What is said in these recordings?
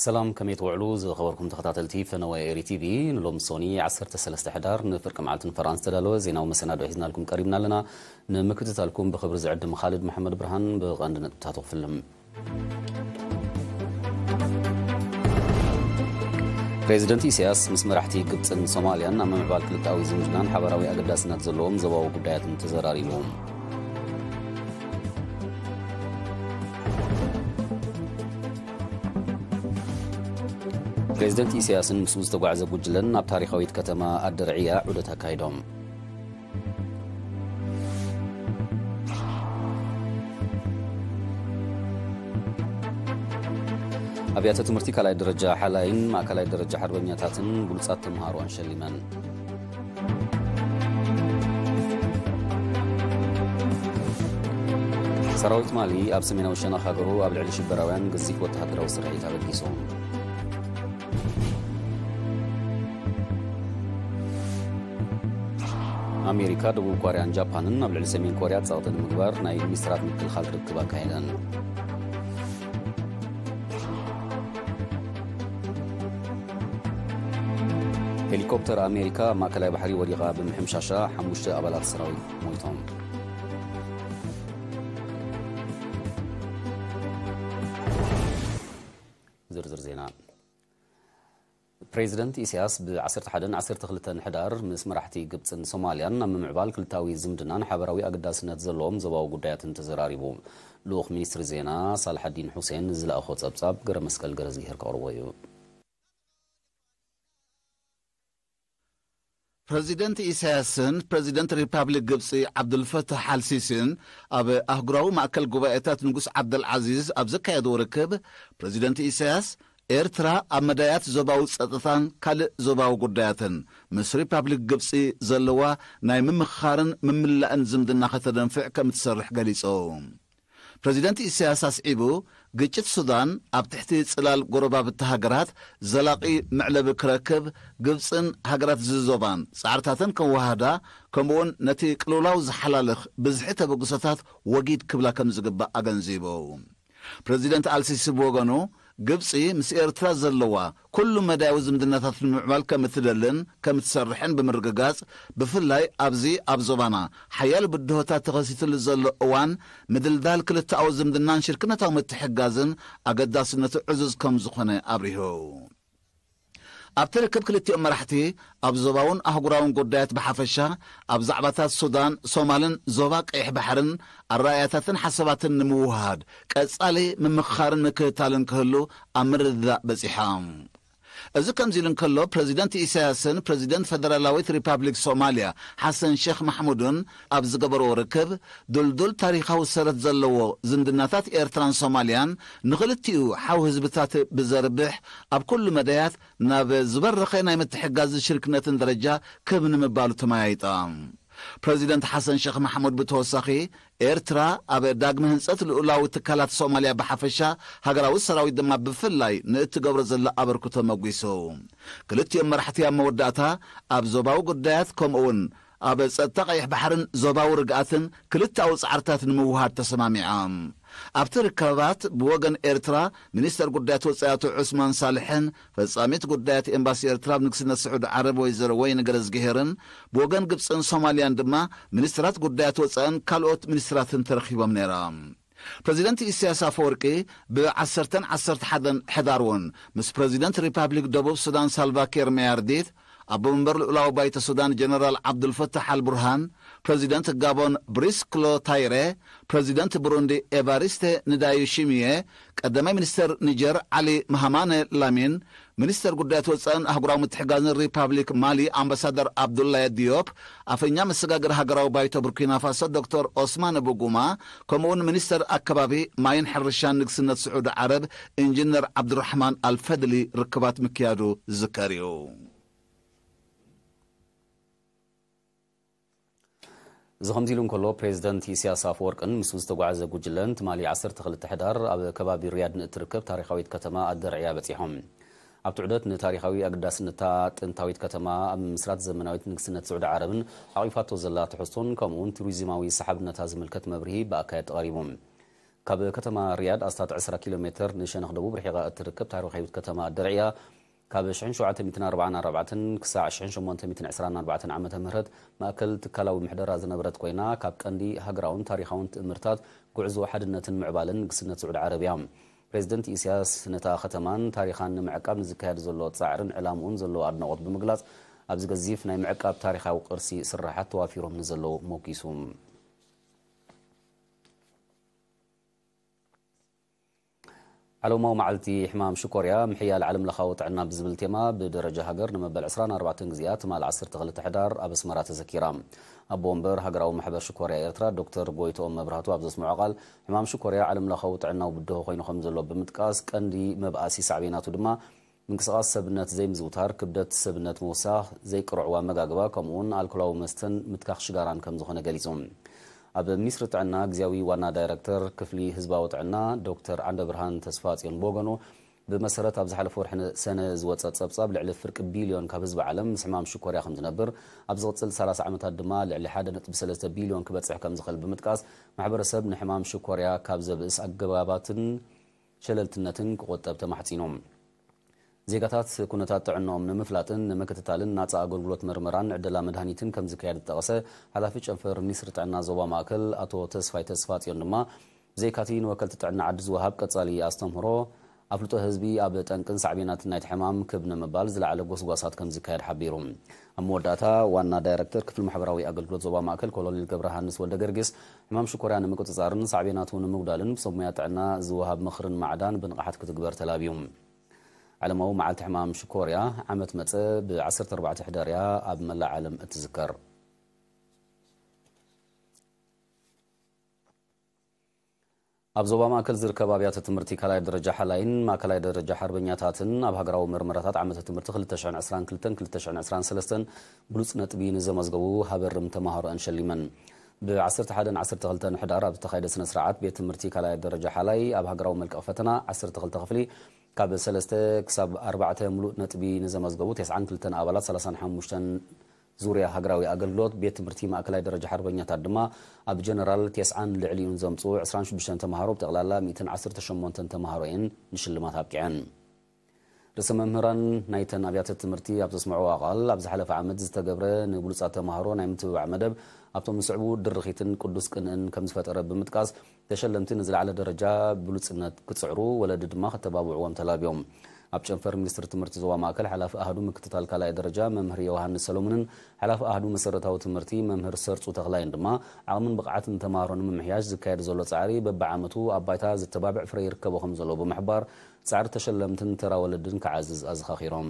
ሰላም፣ ከመይ ትውዕሉ ዝኸበርኩም ተኸታተልቲ ፈነወ ኤሪ ቲቪ? ንሎም ሶኒ ዓሰርተ ሰለስተ ሕዳር ንፍርቂ መዓልትን ፈራን ዝተዳለወ ዜናዊ መሰናዶ ሒዝናልኩም ቀሪብና ኣለና። ንምክትታልኩም ብኽብሪ ዝዕድም ኻልድ መሓመድ ብርሃን። ብቐንዲ ነጥብታቱ ክፍልም። ፕሬዚደንት ኢሳያስ ምስ መራሕቲ ግብፅን ሶማልያን ኣብ ምምዕባል ክልተኣዊ ዝምድናን ሓበራዊ ኣገዳስነት ዘለዎም ዞባዊ ጉዳያትን ተዘራሪቡ። ፕሬዚደንት ኢሳያስን ምስኡ ዝተጓዕዘ ጉጅለን ኣብ ታሪኻዊት ከተማ ኣደርዕያ ዑደት ኣካይዶም። ኣብያተ ትምህርቲ ካልኣይ ደረጃ ሓላይን ማእከላይ ደረጃ ሓርበኛታትን ብሉጻት ተምሃሮን ሸሊመን። ሰራዊት ማሊ ኣብ ሰሜናዊ ሸነኽ ሃገሩ ኣብ ልዕሊ ሽበራውያን ገዚፍ ወተሃደራዊ ስርሒት ኣበጊሱ። ኣሜሪካ፣ ደቡብ ኮርያን ጃፓንን ኣብ ልዕሊ ሰሜን ኮርያ ጸቕጢ ንምግባር ናይ ሚኒስትራት ምክልኻል ርክብ ኣካየደን። ሄሊኮፕተር ኣሜሪካ ኣብ ማእከላይ ባሕሪ ወዲቓ ብምሕምሻሻ ሓሙሽተ ኣባላት ሰራዊት ሞይቶም። ዝርዝር ዜና። ፕሬዚደንት ኢሳያስ ብ ዓሰርተ ሓደን ዓሰርተ ክልተን ሕዳር ምስ መራሕቲ ግብፅን ሶማልያን ኣብ ምምዕባል ክልታዊ ዝምድናን ሓበራዊ ኣገዳስነት ዘለዎም ዞባዊ ጉዳያትን ተዘራሪቡ። ልኡኽ ሚኒስትሪ ዜና ሳልሓዲን ሑሴን ዝለኣኾ ጸብጻብ ገረ መስቀል ገረዝግሄር ከቕርቦ እዩ። ፕረዚደንት ኢሳያስን ፕረዚደንት ሪፓብሊክ ግብጺ ዓብዱልፈታሕ ኣልሲሲን ኣብ ኣህጉራዊ ማእከል ጉባኤታት ንጉስ ዓብደልዓዚዝ ኣብ ዘካየድዎ ርክብ፣ ፕረዚደንት ኢሳያስ ኤርትራ ኣብ መዳያት ዞባዊ ጸጥታን ካልእ ዞባዊ ጉዳያትን ምስ ሪፓብሊክ ግብጺ ዘለዋ ናይ ምምኽኻርን ምምላእን ዝምድና ከተደንፍዕ ከም እትሰርሕ ገሊጹ። ፕረዚደንት ኢሳያስ ኣስዒቡ፣ ግጭት ሱዳን ኣብ ትሕቲ ጽላል ጎረባብቲ ሃገራት ዘላቒ መዕለቢ ክረክብ ግብጽን ሃገራት እዚ ዞባን ጻዕርታተን ከወሃዳ፣ ከምኡውን ነቲ ቅልውላው ዝሓላልኽ ብዝሒ ተበግሶታት ወጊድ ክብላ ከም ዝግባእ ኣገንዚቡ። ፕረዚደንት ኣልሲሲ ብወገኑ፣ ግብጺ ምስ ኤርትራ ዘለዋ ኩሉ መዳያዊ ዝምድናታት ንምምዕባል ከም እትደልን ከም እትሰርሕን ብምርግጋጽ፣ ብፍላይ ኣብዚ ኣብ ዞባና ሓያል ብድሆታት ተኸሲትሉ ዘሎ እዋን፣ ምድልዳል ክልተኣዊ ዝምድናን ሽርክነታዊ ምትሕግጋዝን ኣገዳስነቱ ዕዙዝ ከም ዝኾነ ኣብሪሁ። ኣብቲ ርክብ ክልቲኦም መራሕቲ ኣብ ዞባውን ኣህጉራውን ጉዳያት ብሓፈሻ፣ ኣብ ዛዕባታት ሱዳን፣ ሶማልን ዞባ ቀይሕ ባሕርን ኣረኣእያታትን ሓሳባትን ንምውህሃድ ቀጻሊ ምምኽኻርን ምክትታልን ክህሉ ኣብ ምርድዳእ በጺሖም። እዚ ከምዚ ኢሉ እንከሎ፣ ፕረዚደንት ኢሳያስን ፕረዚደንት ፈደራላዊት ሪፓብሊክ ሶማልያ ሓሰን ሼክ ማሕሙድን ኣብ ዝገበርዎ ርክብ፣ ድልዱል ታሪኻዊ ሰረት ዘለዎ ዝምድናታት ኤርትራን ሶማልያን ንኽልቲኡ ሓው ህዝብታት ብዘርብሕ፣ ኣብ ኩሉ መዳያት ናብ ዝበረኸ ናይ ምትሕግጋዝን ሽርክነትን ደረጃ ክብ ንምባሉ ተመያይጦም። ፕረዚደንት ሓሰን ሸኽ ማሕሙድ ብተወሳኺ፣ ኤርትራ ኣብ ዳግመ ህንጸት ልኡላዊ ትካላት ሶማልያ ብሓፈሻ፣ ሃገራዊ ሰራዊት ድማ ብፍላይ ንእትገብሮ ዘላ ኣበርክቶ መጒሱ። ክልቲኦም መራሕቲ ኣብ መወዳእታ ኣብ ዞባዊ ጉዳያት ከምኡ'ውን ኣብ ጸጥታ ቀይሕ ባሕርን ዞባዊ ርግኣትን ክልተኣዊ ጻዕርታት ንምውሃድ ተሰማሚዖም። ኣብቲ ርክባት ብወገን ኤርትራ ሚኒስተር ጉዳያት ወጻኢ ኣቶ ዑስማን ሳልሕን ፈጻሚት ጉዳያት ኤምባሲ ኤርትራ ኣብ ንግስነት ስዑዲ ዓረብ ወይዘሮ ወይን ገረዝግሄርን፣ ብወገን ግብጽን ሶማልያን ድማ ሚኒስትራት ጉዳያት ወጻእን ካልኦት ሚኒስትራትን ተረኺቦም ነይሮም። ፕረዚደንት ኢሳያስ ኣፈወርቂ ብ ዓሰርተን ዓሰርተ ሓደን ሕዳር እውን ምስ ፕረዚደንት ሪፓብሊክ ደቡብ ሱዳን ሳልቫ ኪር መያርዲት፣ ኣቦ መንበር ልኡላዊ ባይቶ ሱዳን ጀነራል ዓብዱልፈታሕ ኣልቡርሃን፣ ፕረዚደንት ጋቦን ብሪስ ክሎታይረ፣ ፕረዚደንት ብሩንዲ ኤቫሪስቴ ንዳዩሺሚየ፣ ቀዳማይ ሚኒስተር ኒጀር ዓሊ መሃማነ ላሚን፣ ሚኒስተር ጉዳያት ወጻእን ኣህጉራዊ ምትሕግጋዝን ሪፓብሊክ ማሊ ኣምባሳደር ዓብዱላያ ዲዮፕ፣ ኣፈኛ መሰጋገሪ ሃገራዊ ባይቶ ቡርኪና ፋሶ ዶክተር ኦስማነ ቡጉማ፣ ከምኡውን ሚኒስተር ኣከባቢ ማይን ሕርሻን ንግስነት ስዑዲ ዓረብ ኢንጂነር ዓብዱራሕማን ኣልፈድሊ ርክባት ምክያዱ ዝዝከር እዩ። እዚ ከምዚ ኢሉ እንከሎ፣ ፕሬዚደንት ኢሳያስ ኣፈወርቅን ምስኡ ዝተጓዓዘ ጉጅለን ትማሊ ዓሰርተ ክልተ ሕዳር ኣብ ከባቢ ሪያድ ንእትርከብ ታሪኻዊት ከተማ ኣደርዕያ በጺሖም። ኣብቲ ዑደት ንታሪኻዊ ኣገዳስነታ ጥንታዊት ከተማ ኣብ ምምስራት ዘመናዊት ንግስነት ስዑዲ ዓረብን ኣቕሪፋቶ ዘላ ትሕዝቶን ከምኡውን ቱሪዝማዊ ሰሓብነታ ዝምልከት መብርሂ ብኣካየድቲ ቀሪቡ። ካብ ከተማ ሪያድ ኣስታት ዕስራ ኪሎ ሜትር ንሸነኽ ደቡብ ርሒቓ እትርከብ ታሪኻዊት ከተማ ድርዕያ፣ ካብ ሽሕን ሸውዓተ ሚእትን ኣርባዓን ኣርባዕተን ክሳዕ ሽሕን ሸሞንተ ሚእትን ዕስራን ኣርባዕተን ዓመተ ምህረት ማእከል ትካላዊ ምሕደራ ዝነበረት ኮይና፣ ካብ ቀንዲ ሃገራውን ታሪኻውን ትእምርታት ጉዕዞ ሓድነትን ምዕባለን ንግስነት ስዑድ ዓረብ እያ። ፕሬዚደንት ኢሳያስ ነታ ከተማን ታሪኻን ንምዕቃብ ንዝካየድ ዘሎ ጻዕርን ዕላምኡን ዘለዎ ኣድናቖት ብምግላጽ፣ ኣብዚ ገዚፍ ናይ ምዕቃብ ታሪኻዊ ቅርሲ ስራሓት ተዋፊሮም ንዘለዉ ሞጊሱ። ዓለማዊ መዓልቲ ሕማም ሽኮርያ ምሕያል ዓለም ለኻዊ ጥዕና ብዝብል ቴማ ብደረጃ ሃገር ንመበል ዕስራን ኣርባዕተን ግዜኣ ትማል ዓሰርተ ክልተ ሕዳር ኣብ ኣስመራ ተዘኪራ። ኣቦ ወንበር ሃገራዊ ማሕበር ሽኮርያ ኤርትራ ዶክተር ጎይትኦም መብራህቱ ኣብ ዘስምዖ ቃል፣ ሕማም ሽኮርያ ዓለም ለኻዊ ጥዕናዊ ብድሆ ኮይኑ ከም ዘሎ ብምጥቃስ፣ ቀንዲ መብኣሲ ሳዕቤናቱ ድማ ምንቅስቓስ ሰብነት ዘይምዝውታር፣ ክብደት ሰብነት ምውሳኽ፣ ዘይቅርዕዋ መጋግባ፣ ከምኡውን ኣልኮላዊ መስተን ምትካኽ ሽጋራን ከም ዝኾነ ገሊጹ። ኣብ ሚኒስትሪ ጥዕና ግዜያዊ ዋና ዳይረክተር ክፍሊ ህዝባዊ ጥዕና ዶክተር ዓንደብርሃን ተስፋጽዮን ብወገኑ፣ ብመሰረት ኣብ ዝሓለፈ ወርሒ ሰነ ዝወጸ ጸብጻብ፣ ልዕሊ ፍርቂ ቢልዮን ካብ ህዝቢ ዓለም ምስ ሕማም ሽኮርያ ከም ዝነብር፣ ኣብ ዝቕጽል ሰላሳ ዓመታት ድማ ልዕሊ ሓደ ነጥቢ ሰለስተ ቢልዮን ክበጽሕ ከም ዝኽእል ብምጥቃስ፣ ማሕበረሰብ ንሕማም ሽኮርያ ካብ ዘብእስ ኣገባባትን ሸለልትነትን ክቑጠብ ተማሕጺኑ። ዜጋታት ኩነታት ጥዕናኦም ንምፍላጥን ንምክትታልን ናጻ ኣገልግሎት መርመራን ዕደላ መድሃኒትን ከም ዝካየድ ዝጠቐሰ ሓላፊ ጨንፈር ሚኒስትሪ ጥዕና ዞባ ማእከል ኣቶ ተስፋይ ተስፋጽዮን ድማ፣ ብዘይካቲ ንወከልቲ ጥዕና ዓዲ ዝወሃብ ቀጻሊ ኣስተምህሮ፣ ኣፍልጦ ህዝቢ ኣብ ጠንቅን ሳዕቤናትን ናይቲ ሕማም ክብ ንምባል ዝለዓለ ጎስጓሳት ከም ዝካየድ ሓቢሩ። ኣብ መወዳእታ ዋና ዳይረክተር ክፍሊ ማሕበራዊ ኣገልግሎት ዞባ ማእከል ኮሎኔል ገብረሃንስ ወልደ ገርግስ፣ ሕማም ሽኮርያ ንምቁጽጻርን ሳዕቤናቱ ንምጉዳልን ብሰብ ሞያ ጥዕና ዝወሃብ ምኽርን ማዕዳን ብንቕሓት ክትግበር ተላብዩ። ዓለማዊ መዓልቲ ሕማም ሽኮርያ ዓመት መጸ ብ ዓሰርተ ኣርባዕተ ሕዳር እያ ኣብ መላእ ዓለም እትዝከር። ኣብ ዞባ ማእከል ዝርከብ ኣብያተ ትምህርቲ ካልኣይ ደረጃ ሓላይን ማእከላይ ደረጃ ሓርበኛታትን ኣብ ሃገራዊ መርመራታት ዓመተ ትምህርቲ ክልተ ሽሕን ዕስራን ክልተን ክልተ ሽሕን ዕስራን ሰለስተን ብሉጽ ነጥቢ ንዘመዝገቡ ሃበርም ተማሃሮኣን ሸሊመን። ብ ዓሰርተ ሓደን ዓሰርተ ክልተን ሕዳር ኣብ ዝተኻየደ ስነ ስርዓት፣ ቤት ትምህርቲ ካልኣይ ደረጃ ሓላይ ኣብ ሃገራዊ መልቀቕ ፈተና ዓሰርተ ክልተ ክፍሊ ካብ ሰለስተ ክሳብ ኣርባዕተ ምሉእ ነጥቢ ንዘመዝገቡ ተስዓን ክልተን ኣባላት ሰላሳን ሓሙሽተን ዙርያ ሃገራዊ ኣገልግሎት ቤት ትምህርቲ ማእከላይ ደረጃ ሓርበኛታት ድማ ኣብ ጀነራል ተስዓን ልዕሊኡን ዘምጽኡ ዕስራን ሽዱሽተን ተማሃሮ ብጠቕላላ ሚእትን ዓሰርተ ሸሞንተን ተማሃሮ እየን ንሽልማት ኣብቂዐን። ርእሰ መምህራን ናይተን ኣብያተ ትምህርቲ ኣብ ዘስምዕዎ ቃል፣ ኣብ ዝሓለፈ ዓመት ዝተገብረ ንብሉጻት ተማሃሮ ናይ ምትብባዕ መደብ ኣብቶም ዝስዕቡ ድርኺትን ቅዱስ ቅንእን ከም ዝፈጠረ ብምጥቃስ፣ ተሸለምቲ ንዝለዓለ ደረጃ ብሉጽነት ክጽዕሩ፣ ወለዲ ድማ ከተባብዕዎም ተላብዮም። ኣብ ጨንፈር ሚኒስትሪ ትምህርቲ ዞባ ማእከል ሓላፊ ኣሃዱ ምክትታል ካልኣይ ደረጃ መምህር ዮሃንስ ሰሎሞንን ሓላፊ ኣሃዱ መሰረታዊ ትምህርቲ መምህር ሰርጹ ተኽላይን ድማ፣ ዓቕምን ብቕዓትን ተማሃሮ ንምምሕያሽ ዝካየድ ዘሎ ጻዕሪ በብዓመቱ ኣብ ባይታ ዘተባብዕ ፍረ ይርከቦ ከም ዘሎ ብምሕባር፣ ጻዕሪ ተሸለምትን ተራ ወለድን ክዓዝዝ ኣዘኻኺሮም።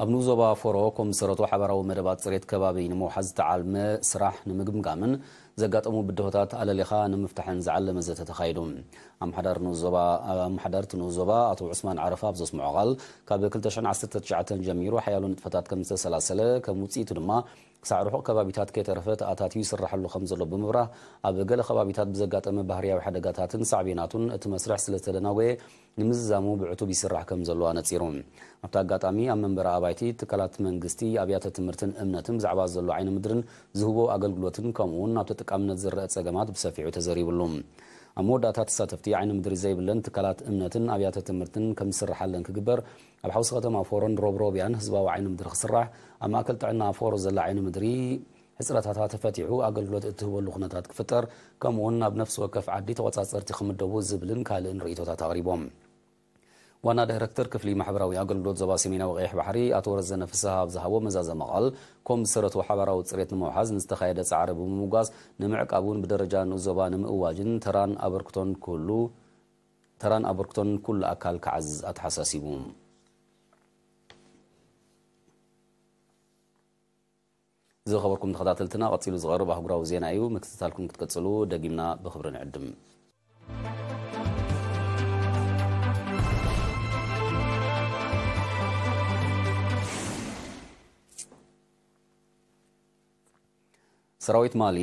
ኣብ ንኡስ ዞባ ፎሮ ኮም ዝሰረቱ ሓባራዊ መደባት ጽሬት ከባቢ ንምውሓዝ ዝተዓልመ ስራሕ ንምግምጋምን ዘጋጠሙ ብድሆታት ኣለሊኻ ንምፍታሕን ዝዓለመ ዘተ ተኻይዱ። ኣምሓዳር ንኡስ ዞባ፣ ኣምሓዳር እቲ ንኡስ ዞባ ኣቶ ዑስማን ዓረፋ ኣብ ዘስምዖ ቃል፣ ካብ ክልተ ሽሕን ዓሰርተ ትሽዓተን ጀሚሩ ሓያሎ ንጥፈታት ከም ዝተሰላሰለ፣ ከም ውጽኢቱ ድማ ክሳዕ ርሑቕ ከባቢታት ከይተረፈ ተኣታትዩ ይስራሓሉ ከም ዘሎ ብምብራህ፣ ኣብ ገለ ከባቢታት ብዘጋጠመ ባህርያዊ ሓደጋታትን ሳዕቤናቱን እቲ መስርሕ ስለ ዝተደናጎየ፣ ንምዝዛሙ ብዕቱብ ይስራሕ ከም ዘሎ ኣነጺሩ። ኣብቲ ኣጋጣሚ ኣብ መንበሪ ኣባይቲ፣ ትካላት መንግስቲ፣ ኣብያተ ትምህርትን እምነትን ብዛዕባ ዘሎ ዓይኒ ምድርን ዝህቦ ኣገልግሎትን ከምኡውን ኣብ ተጠቃምነት ዝረአ ጸገማት ብሰፊሑ ተዘሪብሉ። ኣብ መወዳእታ ተሳተፍቲ ዓይኒ ምድሪ ዘይብለን ትካላት እምነትን ኣብያተ ትምህርትን ከም ዝስርሓለን ክግበር፣ ኣብ ሓውሲ ከተማ ፎሮን ሮብሮብያን ህዝባዊ ዓይኒ ምድሪ ክስራሕ፣ ኣብ ማእከል ጥዕና ፎሮ ዘላ ዓይኒ ምድሪ ሕጽረታታ ተፈቲሑ ኣገልግሎት እትህበሉ ኩነታት ክፍጠር፣ ከምኡውን ናብ ነፍሲ ወከፍ ዓዲ ተቖጻጸርቲ ክምደቡ ዝብልን ካልእን ርእይቶታት ኣቕሪቦም። ዋና ዳይረክተር ክፍሊ ማሕበራዊ ኣገልግሎት ዞባ ሰሜናዊ ቀይሕ ባሕሪ ኣቶ ረዘነ ፍስሃ ኣብ ዝሃቦ መዛዘሚ ቃል፣ ኮም ዝሰረቱ ሓባራዊ ጽሬት ንምውሓዝ ንዝተኻየደ ጻዕሪ ብምምጓስ፣ ንምዕቃብ እውን ብደረጃ ንኡስ ዞባ ንምእዋጅን ተራን ኣበርክቶን ኩሉ፣ ተራን ኣበርክቶን ኩሉ ኣካል ክዓዝዝ ኣተሓሳሲቡ። ዝኸበርኩም ተኸታተልትና፣ ቀጺሉ ዝቐርብ ኣህጉራዊ ዜና እዩ። ምክትታልኩም ክትቅጽሉ ደጊምና ብኽብሪ ንዕድም። ሰራዊት ማሊ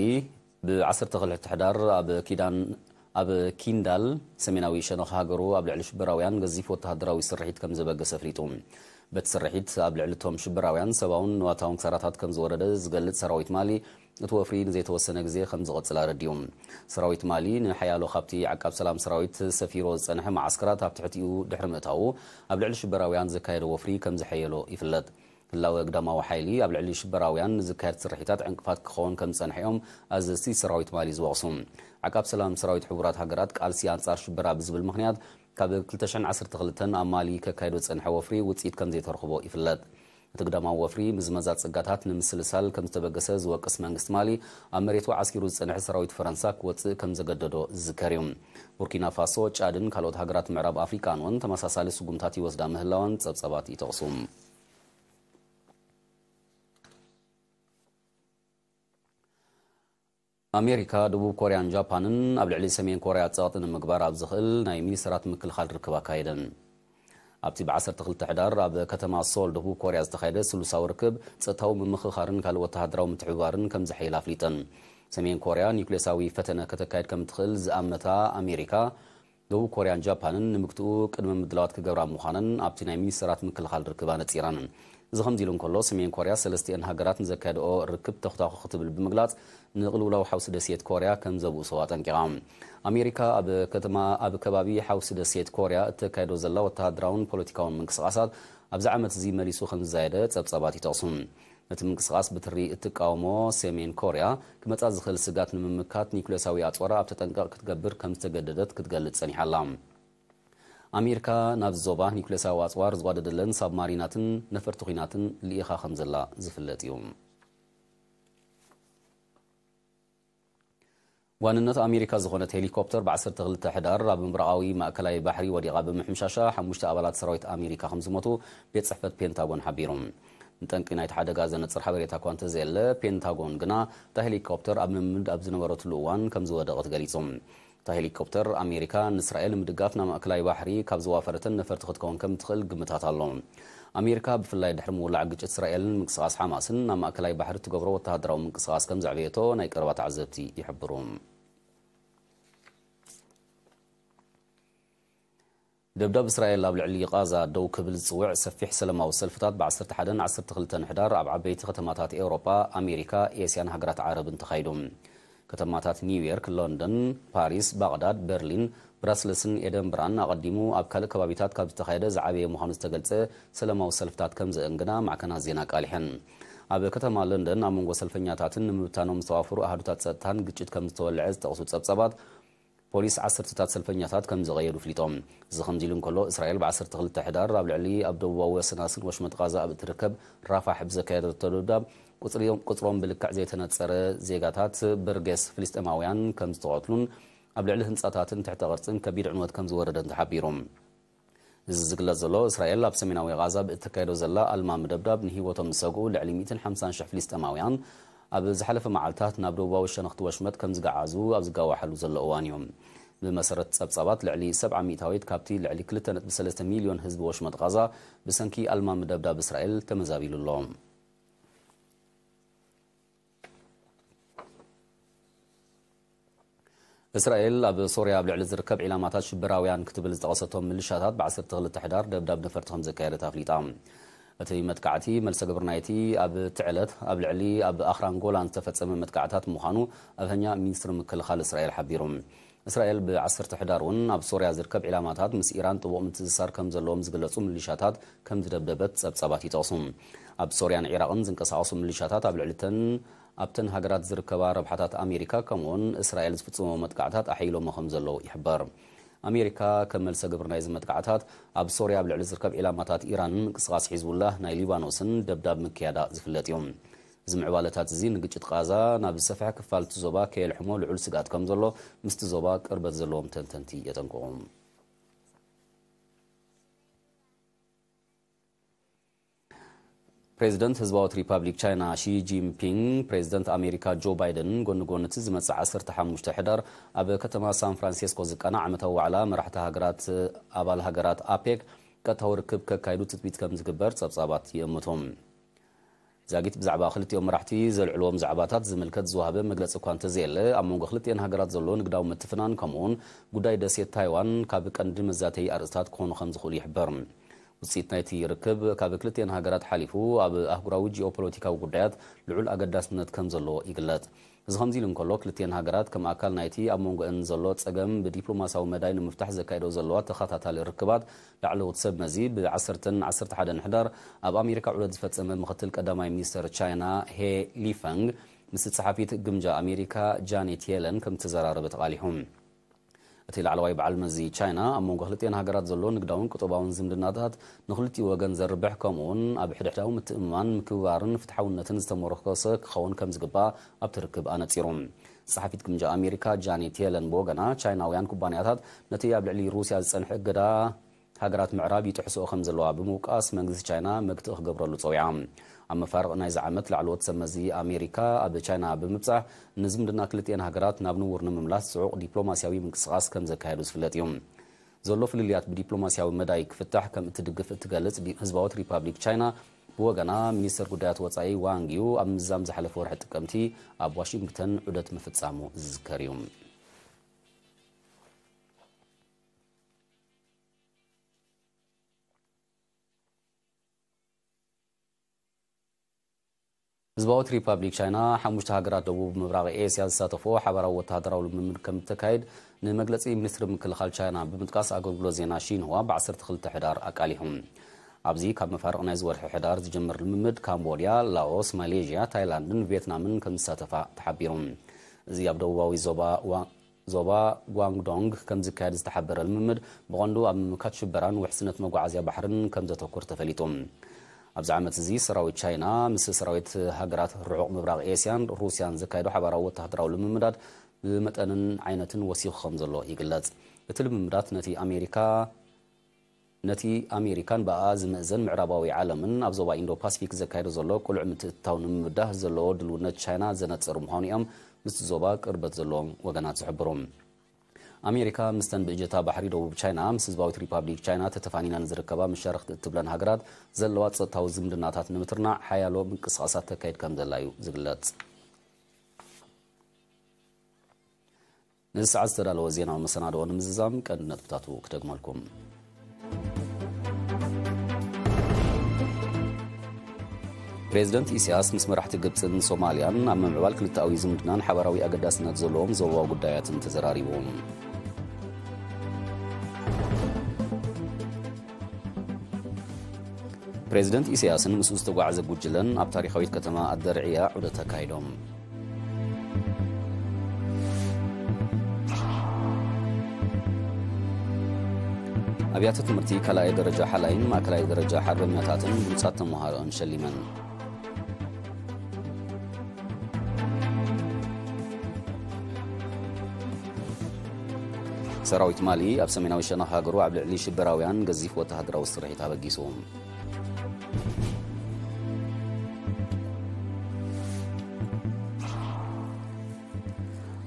ብ ዓሰርተ ክልተ ሕዳር ኣብ ኪዳን፣ ኣብ ኪንዳል ሰሜናዊ ሸነኽ ሃገሩ ኣብ ልዕሊ ሽበራውያን ገዚፍ ወተሃደራዊ ስርሒት ከም ዘበገሰ ኣፍሊጡ። በቲ ስርሒት ኣብ ልዕሊ እቶም ሽበራውያን ሰብኣውን ንዋታውን ክሳራታት ከም ዝወረደ ዝገልጽ ሰራዊት ማሊ፣ እቲ ወፍሪ ንዘይተወሰነ ግዜ ከም ዝቕጽል ኣረዲኡ። ሰራዊት ማሊ ንሓያሎ ካብቲ ዓቃብ ሰላም ሰራዊት ሰፊሮ ዝጸንሐ መዓስከራት ኣብ ትሕቲኡ ድሕሪ ምእታዉ፣ ኣብ ልዕሊ ሽበራውያን ዘካየዶ ወፍሪ ከም ዝሐየሎ ይፍለጥ። ህላወ ግዳማዊ ሓይሊ ኣብ ልዕሊ ሽበራውያን ንዝካየድ ስርሒታት ዕንቅፋት ክኸውን ከም ዝጸንሐ እዮም ኣዘዝቲ ሰራዊት ማሊ ዝወቕሱ። ዓቃብ ሰላም ሰራዊት ሕቡራት ሃገራት ቃልሲ ኣንጻር ሽበራ ብዝብል ምኽንያት ካብ ክልተ ሽሕን ዓሰርተ ክልተን ኣብ ማሊ ከካይዶ ዝጸንሐ ወፍሪ ውጽኢት ከም ዘይተረኽቦ ይፍለጥ። እቲ ግዳማዊ ወፍሪ ምዝመዛ ጸጋታት ንምስልሳል ከም ዝተበገሰ ዝወቅስ መንግስቲ ማሊ፣ ኣብ መሬቱ ዓስኪሩ ዝጸንሐ ሰራዊት ፈረንሳ ክወጽእ ከም ዘገደዶ ዝዝከር እዩ። ቡርኪና ፋሶ፣ ጫድን ካልኦት ሃገራት ምዕራብ ኣፍሪቃን እውን ተመሳሳሊ ስጉምታት ይወስዳ ምህላወን ጸብጸባት ይጠቕሱ። ኣሜሪካ፣ ደቡብ ኮርያን ጃፓንን ኣብ ልዕሊ ሰሜን ኮርያ ጸቕጢ ንምግባር ኣብ ዝኽእል ናይ ሚኒስተራት ምክልኻል ርክብ ኣካየደን። ኣብቲ ብ ዓሰርተ ክልተ ሕዳር ኣብ ከተማ ሶል ደቡብ ኮርያ ዝተኻየደ ስሉሳዊ ርክብ፣ ጸጥታዊ ምምኽኻርን ካልእ ወተሃደራዊ ምትሕብባርን ከም ዝሐይል ኣፍሊጠን። ሰሜን ኮርያ ኒውክሌሳዊ ፈተነ ከተካይድ ከም ትኽእል ዝኣመታ ኣሜሪካ፣ ደቡብ ኮርያን ጃፓንን ንምግትኡ ቅድመ ምድላዋት ክገብራ ምዃነን ኣብቲ ናይ ሚኒስተራት ምክልኻል ርክብ ኣነጺረን። እዚ ከምዚ ኢሉ እንከሎ፣ ሰሜን ኮርያ ሰለስቲኤን ሃገራት ንዘካየድኦ ርክብ ተኹታኹ ክትብል ብምግላጽ፣ ንቕልውላው ሓውሲ ደሴት ኮርያ ከም ዘብእሶ ኣጠንቂቓ። ኣሜሪካ ኣብ ከተማ፣ ኣብ ከባቢ ሓውሲ ደሴት ኮርያ እተካይዶ ዘላ ወተሃደራውን ፖለቲካውን ምንቅስቓሳት ኣብዚ ዓመት እዚ መሊሱ ከም ዝዛየደ ጸብጻባት ይጠቕሱ። ነቲ ምንቅስቓስ ብትሪ እትቃወሞ ሰሜን ኮርያ፣ ክመጻ ዝኽእል ስጋት ንምምካት ኒውክሌሳዊ ኣጽዋራ ኣብ ተጠንቀቕ ክትገብር ከም ዝተገደደት ክትገልጽ ጸኒሓ ኣላ። ኣሜሪካ ናብዚ ዞባ ኒውክሌሳዊ ኣጽዋር ዝዋደደለን ሳብማሪናትን ነፈርቲ ኲናትን ልኢኻ ከም ዘላ ዝፍለጥ እዩ። ዋንነት ኣሜሪካ ዝኾነት ሄሊኮፕተር ብ ዓሰርተ ክልተ ሕዳር ኣብ ምብራቓዊ ማእከላይ ባሕሪ ወዲቓ ብምሕምሻሻ፣ ሓሙሽተ ኣባላት ሰራዊት ኣሜሪካ ከም ዝሞቱ ቤት ጽሕፈት ፔንታጎን ሓቢሩ። ንጠንቂ ናይቲ ሓደጋ ዘነጽር ሓበሬታ እኳ እንተዘየለ፣ ፔንታጎን ግና እታ ሄሊኮፕተር ኣብ ልምምድ ኣብ ዝነበረትሉ እዋን ከም ዝወደቐት ገሊጹ። እታ ሄሊኮፕተር ኣሜሪካ ንእስራኤል ንምድጋፍ ናብ ማእከላይ ባሕሪ ካብ ዘዋፈረተን ነፈርቲ ክትከውን ከም ትኽእል ግምታት ኣሎ። ኣሜሪካ ብፍላይ ድሕሪ ምውላዕ ግጭት እስራኤልን ምንቅስቓስ ሓማስን ናብ ማእከላይ ባሕሪ እትገብሮ ወተሃደራዊ ምንቅስቓስ ከም ዘዕበየቶ ናይ ቀረባ ተዓዘብቲ ይሕብሩ። ደብዳብ እስራኤል ኣብ ልዕሊ ቓዛ ደው ክብል ዝጽውዕ ሰፊሕ ሰለማዊ ሰልፍታት ብ ዓሰርተ ሓደን ዓሰርተ ክልተን ሕዳር ኣብ ዓበይቲ ከተማታት ኤውሮጳ፣ ኣሜሪካ፣ ኤስያን ሃገራት ዓረብን ተኻይዱ። ከተማታት ኒውዮርክ፣ ሎንደን፣ ፓሪስ፣ ባቕዳድ፣ በርሊን፣ ብራስለስን ኤደንብራን ኣቐዲሙ ኣብ ካልእ ከባቢታት ካብ ዝተኻየደ ዝዓበየ ምዃኑ ዝተገልጸ ሰለማዊ ሰልፍታት ከም ዘእንግዳ ማዕከናት ዜና ኣቃሊሐን። ኣብ ከተማ ለንደን ኣብ መንጎ ሰልፈኛታትን ንምብታኖም ዝተዋፈሩ ኣሃዱታት ጸጥታን ግጭት ከም ዝተወልዐ ዝጠቕሱ ጸብጻባት፣ ፖሊስ ዓሰርተታት ሰልፈኛታት ከም ዝቐየዱ ኣፍሊጦም። እዚ ከምዚ ኢሉ እንከሎ፣ እስራኤል ብ ዓሰርተ ክልተ ሕዳር ኣብ ልዕሊ ኣብ ደቡባዊ ወሰናስን ወሽመጥ ቓዛ ኣብ እትርከብ ራፋሕ ብዘካየደቶ ደብዳብ፣ ቁጽሪ-፣ ቁጽሮም ብልክዕ ዘይተነጸረ ዜጋታት በርጌስ ፍልስጤማውያን ከም ዝተቐትሉን ኣብ ልዕሊ ህንጻታትን ትሕተ ቅርጽን ከቢድ ዕንወት ከም ዝወረደን ተሓቢሩ። እዚ ዝግለጽ ዘሎ፣ እስራኤል ኣብ ሰሜናዊ ቓዛ ብእተካየዶ ዘላ ኣልማሚ ደብዳብ ንህይወቶም ዝሰግኡ ልዕሊ ሚእትን ሓምሳን ሽሕ ፍልስጤማውያን ኣብ ዝሓለፈ መዓልታት ናብ ደቡባዊ ሸነኽቲ ወሽመጥ ከም ዝገዓዙ ኣብ ዝጋዋሓሉ ዘሎ እዋን እዩ። ብመሰረት ጸብጻባት፣ ልዕሊ ሰብዓ ሚእታዊት ካብቲ ልዕሊ ክልተ ነጥቢ ሰለስተ ሚልዮን ህዝቢ ወሽመጥ ቓዛ ብሰንኪ ኣልማሚ ደብዳብ እስራኤል ተመዛቢሉ ኣሎ። እስራኤል ኣብ ሶርያ ኣብ ልዕሊ ዝርከብ ዒላማታት ሽበራውያን ክትብል ዝጠቐሰቶም ምልሻታት ብ ዓሰርተ ክልተ ሕዳር ደብዳብ ነፈርቲ ከም ዘካየደት ኣፍሊጣ። እቲ መጥቃዕቲ መልሰ ግብሪ ናይቲ ኣብቲ ዕለት ኣብ ልዕሊ ኣብ ኣኽራን ጎላን ዝተፈጸመ መጥቃዕታት ምዃኑ ኣፈኛ ሚኒስትሪ ምክልኻል እስራኤል ሓቢሩ። እስራኤል ብ ዓሰርተ ሕዳር እውን ኣብ ሶርያ ዝርከብ ዒላማታት ምስ ኢራን ጥቡቕ ምትእስሳር ከም ዘለዎም ዝግለጹ ምልሻታት ከም ዝደብደበት ጸብጻባት ይጠቕሱ። ኣብ ሶርያን ዒራቕን ዝንቀሳቐሱ ምልሻታት ኣብ ልዕሊ እተን ኣብተን ሃገራት ዝርከባ ረብሓታት ኣሜሪካ ከምኡውን እስራኤል ዝፍጽሞ መጥቃዕታት ኣሐይሎሞ ከም ዘለዉ ይሕበር። ኣሜሪካ ከም መልሰ ግብሪ ናይዚ መጥቃዕታት ኣብ ሶርያ ኣብ ልዕሊ ዝርከብ ዒላማታት ኢራንን ምንቅስቓስ ሒዝቡላህ ናይ ሊባኖስን ደብዳብ ምክያዳ ዝፍለጥ እዩ። እዚ ምዕባለታት እዚ ንግጭት ቓዛ ናብ ዝሰፍሐ ክፋል እቲ ዞባ ከየልሕሞ ልዑል ስግኣት ከም ዘሎ ምስቲ ዞባ ቅርበት ዘለዎም ተንተንቲ የጠንቅቑ። ፕሬዚደንት ህዝባዊት ሪፓብሊክ ቻይና ሺ ጂንፒንግ፣ ፕሬዚደንት ኣሜሪካ ጆ ባይደን ጎኒ ጎኒ እቲ ዝመጽእ ዓሰርተ ሓሙሽተ ሕዳር ኣብ ከተማ ሳን ፍራንሲስኮ ዝቃናዕ ዓመታዊ ዋዕላ መራሕቲ ሃገራት ኣባል ሃገራት ኣፔክ ቀጥታዊ ርክብ ከካይዱ ትጽቢት ከም ዝግበር ጸብጻባት ይእምቱ። ዛጊት ብዛዕባ ክልቲኦም መራሕቲ ዘልዕልዎም ዛዕባታት ዝምልከት ዝወሃበ መግለጺ እኳ እንተዘየለ፣ ኣብ መንጎ ክልቲኤን ሃገራት ዘሎ ንግዳዊ ምትፍናን ከምኡውን ጉዳይ ደሴት ታይዋን ካብ ቀንዲ መዛተዪ ኣርእስታት ክኾኑ ከም ዝኽእሉ ይሕበር። ውፅኢት ናይቲ ርክብ ካብ ክልቲኤን ሃገራት ሓሊፉ ኣብ ኣህጉራዊ ጂኦፖለቲካዊ ጉዳያት ልዑል ኣገዳስነት ከም ዘለዎ ይግለጽ። እዚ ከምዚ ኢሉ እንከሎ፣ ክልቲኤን ሃገራት ከም ኣካል ናይቲ ኣብ መንጎአን ዘሎ ጸገም ብዲፕሎማሲያዊ መዳይ ንምፍታሕ ዘካይዶ ዘለዋ ተኸታታሊ ርክባት፣ ላዕለዎት ሰብ መዚ ብ10ን 11ን ሕዳር ኣብ ኣሜሪካ ዑደት ዝፈጸመ ምኽትል ቀዳማይ ሚኒስተር ቻይና ሄ ሊፈንግ ምስ ጸሓፊት ግምጃ ኣሜሪካ ጃኔት የለን ከም ዝተዘራረበ ተቓሊሑ። እቲ ላዕለዋይ በዓል መዚ ቻይና ኣብ መንጎ ክልቲኤን ሃገራት ዘሎ ንግዳውን ቁጠባውን ዝምድናታት ንክልቲኡ ወገን ዘርብሕ፣ ከምኡውን ኣብ ሕድሕዳዊ ምትእምማን፣ ምክብባርን ፍትሓውነትን ዝተመርኮሰ ክኸውን ከም ዝግባእ ኣብቲ ርክብ ኣነጺሩ። ጸሓፊት ግምጃ ኣሜሪካ ጃኔት የለን ብወገና፣ ቻይናውያን ኩባንያታት ነቲ ኣብ ልዕሊ ሩስያ ዝጸንሐ እገዳ ሃገራት ምዕራብ ይጥሕስኦ ከም ዘለዋ ብምውቃስ፣ መንግስቲ ቻይና መግትኢ ክገብረሉ ጸዊዓ። ኣብ መፋርቕ ናይዚ ዓመት ላዕለዎት ሰብ መዚ ኣሜሪካ ኣብ ቻይና ብምብጻሕ፣ ንዝምድና ክልቲኤን ሃገራት ናብ ንቡር ንምምላስ ጽዑቕ ዲፕሎማሲያዊ ምንቅስቓስ ከም ዘካየዱ ዝፍለጥ እዩ። ዘሎ ፍልልያት ብዲፕሎማሲያዊ መዳይ ክፍታሕ ከም እትድግፍ እትገልጽ ዲ-፣ ህዝባዊት ሪፓብሊክ ቻይና ብወገና፣ ሚኒስተር ጉዳያት ወጻኢ ዋንግ ዩ ኣብ ምዝዛም ዝሓለፈ ወርሒ ጥቅምቲ ኣብ ዋሽንግተን ዑደት ምፍጻሙ ዝዝከር እዩ። ህዝባዊት ሪፓብሊክ ቻይና፣ ሓሙሽተ ሃገራት ደቡብ ምብራቕ ኤስያ ዝሳተፎ ሓባራዊ ወተሃደራዊ ልምምድ ከም እተካይድ ንመግለጺ ሚኒስትሪ ምክልኻል ቻይና ብምጥቃስ፣ ኣገልግሎት ዜና ሺንሁዋ ብ12 ሕዳር ኣቃሊሑ። ኣብዚ ካብ መፋርቕ ናይዚ ወርሒ ሕዳር ዝጅምር ልምምድ፣ ካምቦድያ፣ ላኦስ፣ ማሌዥያ፣ ታይላንድን ቪየትናምን ከም ዝሳተፋ ተሓቢሩ። እዚ ኣብ ደቡባዊ ዞባ ዋ-፣ ዞባ ጓንግዶንግ ከም ዝካየድ ዝተሓበረ ልምምድ፣ ብቐንዱ ኣብ ምምካት ሽበራን ውሕስነት መጓዓዝያ ባሕርን ከም ዘተኩር ተፈሊጡ። ኣብዚ ዓመት እዚ፣ ሰራዊት ቻይና ምስ ሰራዊት ሃገራት ርሑቕ ምብራቕ ኤስያን ሩስያን ዘካየዶ ሓባራዊ ወተሃደራዊ ልምምዳት ብመጠንን ዓይነትን ወሲኹ ከም ዘሎ ይግለጽ። እቲ ልምምዳት ነቲ ኣሜሪካ፣ ነቲ ኣሜሪካን ብኣ ዝምእዘን ምዕራባዊ ዓለምን ኣብ ዞባ ኢንዶ ፓሲፊክ ዘካየዶ ዘሎ ቅሉዕ ምትእትታው ንምብዳህ ዘለዎ ድልውነት ቻይና ዘነጽር ምዃኑ እዮም ምስቲ ዞባ ቅርበት ዘለዎም ወገናት ዝሕብሩ። ኣሜሪካ፣ ምስተን ብእጀታ ባሕሪ ደቡብ ቻይና ምስ ህዝባዊት ሪፓብሊክ ቻይና ተተፋኒነን ዝርከባ መሻርኽቲ እትብለን ሃገራት ዘለዋ ጸጥታዊ ዝምድናታት ንምትርናዕ ሓያሎ ምንቅስቓሳት ተካይድ ከም ዘላ እዩ ዝግለጽ። ነዚ ሰዓት ዝተዳለወ ዜናዊ መሰናድኦ ንምዝዛም ቀንዲ ነጥብታቱ ክደግመልኩም። ፕሬዚደንት ኢሳያስ ምስ መራሕቲ ግብፅን ሶማልያን ኣብ ምምዕባል ክልተኣዊ ዝምድናን ሓባራዊ ኣገዳስነት ዘለዎም ዞባዊ ጉዳያትን ተዘራሪቡ። ፕሬዚደንት ኢሳያስን ምስኡ ዝተጓዓዘ ጉጅለን ኣብ ታሪኻዊት ከተማ ኣደርዕያ ዑደት ኣካይዶም። ኣብያተ ትምህርቲ ካልኣይ ደረጃ ሓላይን ማእከላይ ደረጃ ሓርበኛታትን ብሉጻት ተመሃሮን ሸሊመን። ሰራዊት ማሊ ኣብ ሰሜናዊ ሸነኽ ሃገሩ ኣብ ልዕሊ ሽበራውያን ገዚፍ ወተሃደራዊ ስርሒት ኣበጊሱ።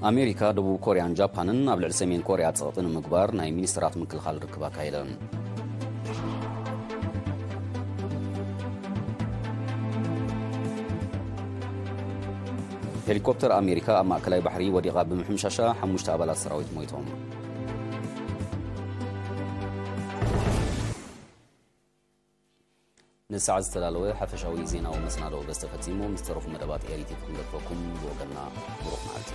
ኣሜሪካ፣ ደቡብ ኮርያን ጃፓንን ኣብ ልዕሊ ሰሜን ኮርያ ጸቕጢ ንምግባር ናይ ሚኒስትራት ምክልኻል ርክብ ኣካይደን። ሄሊኮፕተር ኣሜሪካ ኣብ ማእከላይ ባሕሪ ወዲቓ ብምሕምሻሻ ሓሙሽተ ኣባላት ሰራዊት ሞይቶም። ንሰዓት ዝተዳለወ ሓፈሻዊ ዜናዊ መሰናድኦ በዚ ተፈጺሙ። ምስ ተረፉ መደባት ኤሪቲ ክንገድፈኩም ብወገንና ብሩኽ መዓልቲ።